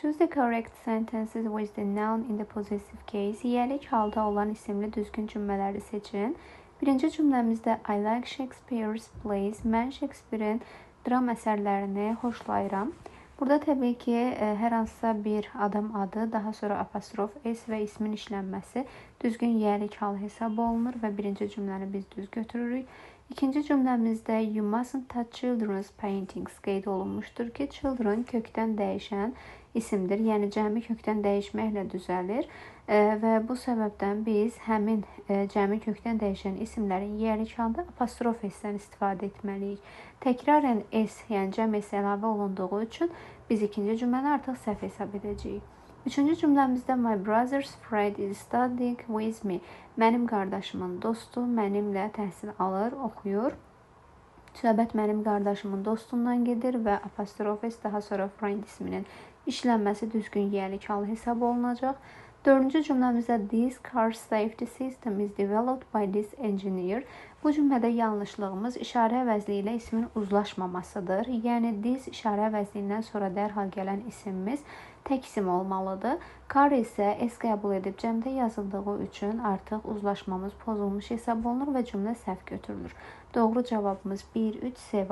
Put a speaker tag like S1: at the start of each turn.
S1: Choose the correct sentences with the noun in the possessive case. Yiyəlik halda olan isimli düzgün cümlələri seçin. Birinci cümləmizdə I like Shakespeare's plays. Mən Shakespeare'in dram əsərlərini xoşlayıram. Burada təbii ki, hər hansısa bir adam adı, daha sonra apostrof s və ismin işlənməsi düzgün yiyəlik hal hesab olunur və birinci cümləni biz düz götürürük. İkinci cümləmizdə you mustn't touch children's paintings qeyd olunmuşdur ki, children kökdən dəyişən isimdir. Yəni cəmi kökdən dəyişməklə düzəlir və bu səbəbdən biz həmin cəmi kökdən dəyişən isimlərin yiyəlik halında apostrof s-dən istifadə etməliyik. Təkrarən s, yəni cəm s əlavə olunduğu üçün biz ikinci cümləni artıq səhv hesab edəcəyik. Üçüncü cümləmizdə my brother's friend is studying with me. Mənim qardaşımın dostu mənimlə təhsil alır, oxuyur. Söhbət mənim qardaşımın dostundan gedir və apostrof s daha sonra friend isminin işlənməsi düzgün yiyəlik hal hesab olunacaq. Dördüncü cümləmizdə this car safety system is developed by this engineer. Bu cümlədə yanlışlığımız işarə əvəzliyi ilə ismin uzlaşmamasıdır. Yəni this işarə əvəzliyindən sonra dərhal gələn isimimiz tək isim olmalıdır. Car isə s qəbul edib cəmdə yazıldığı üçün artıq uzlaşmamız pozulmuş hesab olunur və cümlə səhv götürülür. Doğru cavabımız 1, 3, C variantıdır.